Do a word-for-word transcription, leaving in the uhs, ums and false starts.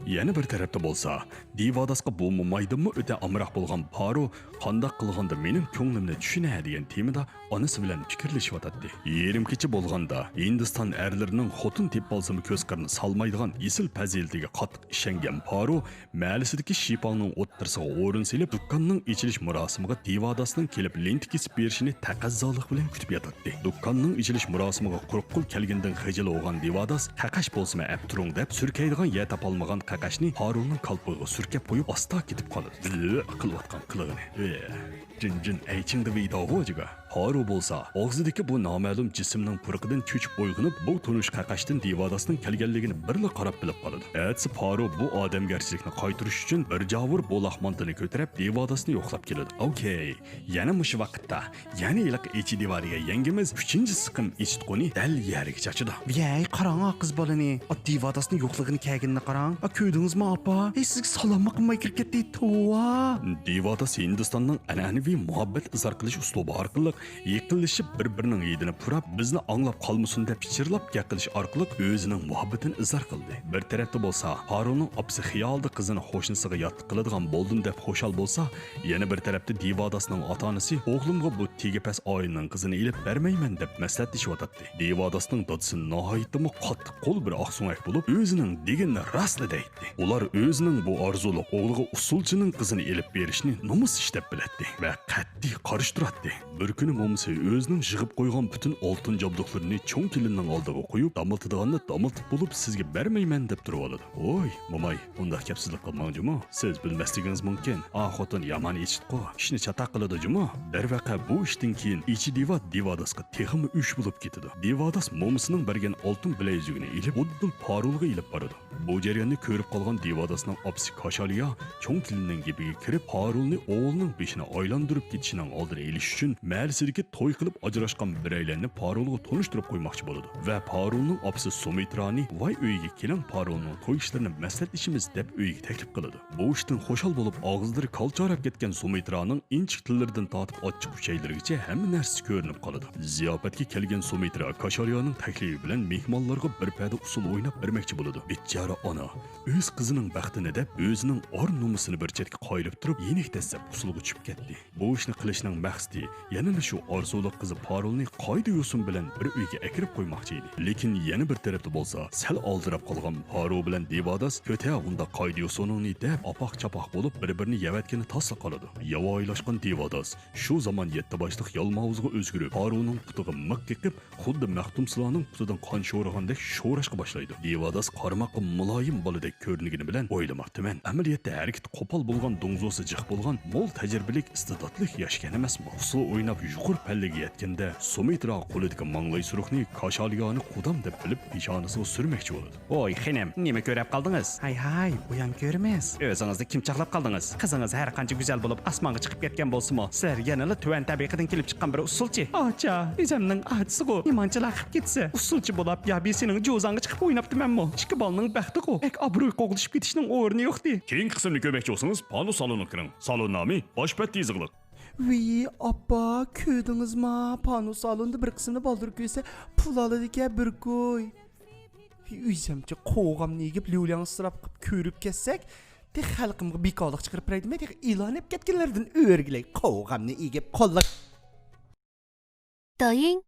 يەنە بىر تەرەپتە بولسا، دىۋاداسقا بۇ مومايدىنمۇ ئۆتە ئامراق بولغان پارو قانداق قىلغاندا مېنىڭ كۆڭلۈمنى چۈشىنە دېگەن تېمىدا ئانىسى بىلەن پىكىرلىشىۋاتاتتى. يېرىم كېچە بولغاندا، ھىندىستان ئەرلىرىنىڭ خوتۇن تېپىۋالسىمۇ كۆز قىرىنى سالمايدىغان ئېسىل پەزىلىتىگە قاتتىق ئىشەنگەن پارو مەھەللىسىدىكى شىپاڭنىڭ ئوتتۇرىسىغا ئورۇن سېلىپ، دۇكاننىڭ ئېچىلىش مۇراسىمىغا دىۋاداسنىڭ كېلىپ لېنتا كېسىپ بېرىشىنى تەقەززالىق بىلەن كۈتۈپ ياتاتتى. دۇكاننىڭ ئېچىلىش مۇراسىمىغا قۇرۇق قول كەلگىنىدىن خىجىل بولغان دىۋاداس، «قەقەش بولسىمۇ ئەپ تۇرۇڭ» دەپ، سۈركەيدىغان يەر تاپالمىغان قەقەشنى پارونىڭ كالپۇكىغا سۈركەپ قويۇپ، ئاستا كېتىپ قالىدۇ. زىق قىلىۋاتقان قىلىقىنى. ئېھ، جىن جىن ئەيچىڭدە ۋىداغۇ جىگا. پارو بولسا ئاغزىدىكى بۇ نامەلۇم جىسىمنىڭ پۇرىقىدىن چۆچۈپ ئويغىنىپ، بۇ تونۇش قەقەشتىن دىۋاداسنىڭ كەلگەنلىكىنى بىرلا قاراپ بىلىپ قالىدۇ. ئەتىسى پارو بۇ ئادەمگەرچىلىكنى قايتۇرۇش ئۈچۈن بىر جاۋۇر بولاق مانتىنى كۆتۈرۈپ، دىۋاداسنى يوقلاپ كېلىدۇ. ئوكەي، يەنە مۇشۇ ۋاقىتتا، يەنە ھېلىقى ئېچى دىۋا دېگەن يەڭگىمىز ئۈچىنچى سىقىم ئېچىتقۇنى دەل يەرگە چاچىدۇ. ۋەي، قاراڭ، قىز بالىنى. ئا، دىۋاداسنى يوقلىغىنى كەلگىنىنى قاراڭ. ئا، كۆردىڭىزمۇ، ئاپا؟ ھېي، سىزگە سالاممۇ قىلماي كىرىپ كەتتى، توۋا. دىۋاداس ھىندىستاننىڭ ئەنئەنىۋى مۇھەببەت ئىزھار قىلىش ئۇسلۇبى ئارقىلىق يېقىنلىشىپ، بىر-بىرىنىڭ ھىدىنى پۇراپ، بىزنى ئاڭلاپ قالمىسۇن دەپ پىچىرلاپ گەپ قىلىش ئارقىلىق ئۆزىنىڭ مۇھەببىتىنى ئىزھار قىلدى. بىر تەرەپتە بولسا، پارونىڭ ئاپىسى خىيالىدا قىزىنى قوشنىسىغا ياتلىق قىلىدىغان بولدۇم دەپ خۇشال بولسا، يەنە بىر تەرەپتە دىۋاداسنىڭ ئاتا-ئانىسى ئوغلۇمغا بۇ تېگى پەس ئائىلىنىڭ قىزىنى ئېلىپ بەرمەيمەن دەپ مەسلىھەتلىشىۋاتاتتى. دىۋاداسنىڭ دادىسى ناھايىتىمۇ قاتتىق قول، بىر ئاقسۆڭەك بولۇپ، ئۆزىنىڭ دېگىنىنى راستلىدەيتتى. ئۇلار ئۆزىنىڭ بۇ ئارزۇلۇق ئوغلىغا ئۇسسۇلچىنىڭ قىزىنى ئېلىپ بېرىشنى نومۇس ئىش دەپ بىلەتتى ۋە قەتئىي قارشى تۇراتتى. بىر كۈنى مومىسى ئۆزىنىڭ يىغىپ قويغان پۈتۈن ئالتۇن جابدۇقلىرىنى چوڭ كېلىننىڭ ئالدىغا قويۇپ، داملىتىدىغاننى داملىتىپ بولۇپ، سىزگە بەرمەيمەن دەپ تۇرۇۋالىدۇ. ۋوي، موماي، ئۇنداق كەپسىزلىك قىلماڭ جۇمۇ. سىز بىلمەسلىكىڭىز مۇمكىن. ئا خوتۇن يامان ئېچىتقۇ، ئىشنى چاتاق قىلىدۇ جۇمۇ. دەرۋەقە، بۇ ئىشتىن كېيىن ئېچى دىۋا دىۋاداسقا تېخىمۇ ئۆچ بولۇپ كېتىدۇ. دىۋاداس مومىسىنىڭ بەرگەن ئالتۇن بىلەيزۈكىنى ئېلىپ، ئۇددۇل پارولغا ئېلىپ بارىدۇ. بۇ جەرياننى كۆرۈپ قالغان دىۋاداسنىڭ ئاپىسى كاشالىيا چوڭ كېلىننىڭ گېپىگە كىرىپ، پارولنى ئوغلىنىڭ بېشىنى ئايلاندۇرۇپ كېتىشىنىڭ ئالدىنى ئېلىش ئۈچۈن مەھەللىسىدىكى توي قىلىپ ئاجراشقان بىرەيلەننى پارولغا تونۇشتۇرۇپ قويماقچى بولىدۇ ۋە پارولنىڭ ئاپىسى سۇمىترانى، «ۋاي ئۆيگە كېلىڭ، پارولنىڭ توي ئىشلىرىنى مەسلىھەتلىشىمىز» دەپ ئۆيگە تەكلىپ قىلىدۇ. بۇ ئىشتىن خۇشال بولۇپ، ئاغزىلىرى كالچاراپ كەتكەن سۇمىترانىڭ ئىنچىكە تىللىرىدىن تارتىپ ئاچچىق ئۈچەيلىرىگىچە ھەممە نەرسىسى كۆرۈنۈپ قالىدۇ. زىياپەتكە كەلگەن سۇمىترا كاشالىيانىڭ تەكلىپى بىلەن مېھمانلارغا بىر پەدە ئۇسسۇل ئويناپ بەرمەكچى بولىدۇ. بىچارە ئانا ئۆز قىزىنىڭ بەختىنى دەپ، ئۆزىنىڭ ئار-نومۇسىنى بىر چەتكە قايرىپ تۇرۇپ، يېنىك دەسسەپ ئۇسسۇلغا چۈشۈپ كەتتى. بۇ ئىشنى قىلىشنىڭ مەقسىتى يەنىلا شۇ ئارزۇلۇق قىزى پارولنى قائىدە-يوسۇن بىلەن بىر ئۆيگە ئەكىرىپ قويماقچى ئىدى. لېكىن يەنە بىر تەرەپتە بولسا، سەل ئالدىراپ قالغان پارو بىلەن دىۋاداس، «كۆتە ئۇنداق قائىدە-يوسۇنۇڭنى» دەپ، ئاپاق-چاپاق بولۇپ، بىر-بىرىنى يەۋەتكىنى تاسلا قالىدۇ. ياۋايلاشقان دىۋاداس شۇ زامان يەتتە باشلىق يالماۋۇزغا ئۆزگىرىپ، پارونىڭ پۇتىغا مىق قېقىپ، خۇددى مەختۇمسۇلانىڭ پۇتىدىن قان شورىغاندەك شوراشقا باشلايدۇ. دىۋاداس قارىماققا مۇلايىم بالىدەك كۆرۈنگىنى بىلەن ئويلىماپتىمەن، ئەمەلىيەتتە ھەرىكىتى قوپال بولغان، دوڭزۇسى جىق بولغان، مول تەجرىبىلىك، ئىستېداتلىق ياشكەن ئەمەسمۇ؟ ئۇسسۇل ئويناپ يۇقىرى پەللىگە يەتكەندە، سۇمىترا قولىدىكى ماڭلاي سۇرۇقنى كاشالىيانى قۇدام دەپ بىلىپ، پېشانىسىغا سۈرمەكچى بولىدۇ. ۋوي خېنىم، نېمە كۆرۈپ قالدىڭىز؟ ھاي ھاي، ئۇيان كۆرىمىز. ئۆزىڭىزنى كىم چاغلاپ قالدىڭىز؟ قىزىڭىز ھەر قانچە گۈزەل بولۇپ، ئاسمانغا چىقىپ كەتكەن بولسىمۇ، سىلەر يەنىلا تۆۋەن تەبىقىدىن كېلىپ چىققان بىر ئۇسسۇلچى. ئاچا، ئۆزەمنىڭ ئاچىسىغۇ، نېمانچىلا قىپ كەتسە، ئۇسسۇلچى بولاپ يا بىسىنىڭ جوزاڭغا چىقىپ ئويناپتىمەنمۇ؟ ئىككى بالىنىڭ بەختىغۇ، بەك ئابرۇي قوغلىشىپ كېتىشنىڭ ئورنى يوقتى. كېيىنكى قىسىمنى كۆرمەكچى بولسىڭىز، پانۇ سالونىغا كىرىڭ. سالون نامى باش بەت يېزىقلىق. ۋىي، ئاپا، كۆردىڭىزما؟ پانۇ سالوندا بىر قىسمىنى بالدۇر كۆرسە، پۇل ئالىدىكەن بىر كوي. ئۆزەمچە قوغامنى يېگىپ، ليۇلياڭ ئىسراپ قىلىپ كۆرۈپ كەتسەك، تېخى خەلقىمگە بىكارلىق چىقىرىپ بېرەي دېمەي، تېخى ئېلان ئېلىپ كەتكەنلەردىن ئۆرگىلەي. قوغامنى يېگىپ قاللىق. 抖音